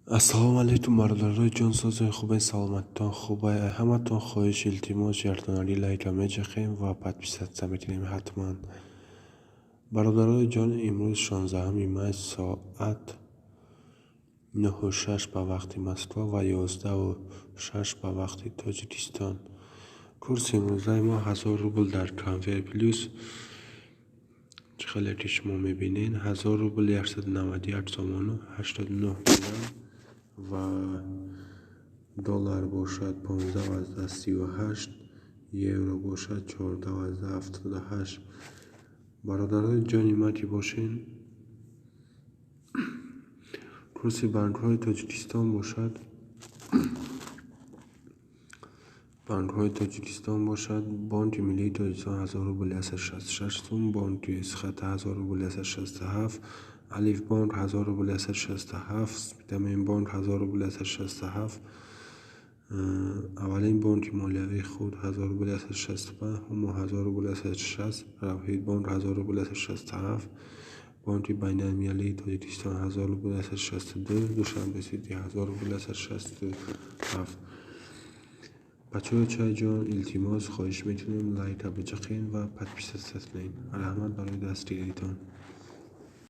Ассалому алайкум, бародарои ҷонсозои хубе, саломатитон хубай. Ҳаматон хоҳиш, илтимос, ярдонари лайка меҷахем ва подписаться мекунем ҳатман. Бародарои ҷон, имрӯз 16 май, соат 9:06 ба вақти Москва ва 11:06 ба вақти Тоҷикистон. Курси имрӯзаи мо 1000 рубл дар Конвер Плюс, чӣ хеле ки шумо мебинед, 1000 рубл 191 сомону 89 дирам ва доллар бошад 15,38, евро бошад 14,78. Бародарои ҷони ман ки бошен, курси банкҳои Тоҷикистон бошад, банкҳои Тоҷикистон бошад, Бонки Миллии Тоҷикистон 1000 рубл 166 сум, Бонки Эсхата 1000 рубл 167, Алифбонк 1000 рубл 167, Спитаменбонк 1000 рубл 167, Аввалин бонки молиявии худ 1000 рубл 165, Ҳумо 1000 рубл 160, Равҳидбонк 1000 рубл 167, Бонки байналмилалии Тоҷикистон 1000 рубл 162, Душанбе Сити 1000 рубл 167. Бачаҳои чайҷон, илтимос, хоҳиш мекунем, лайка биҷақен ва подписаться кунед. Раҳмат барои дастгиритон.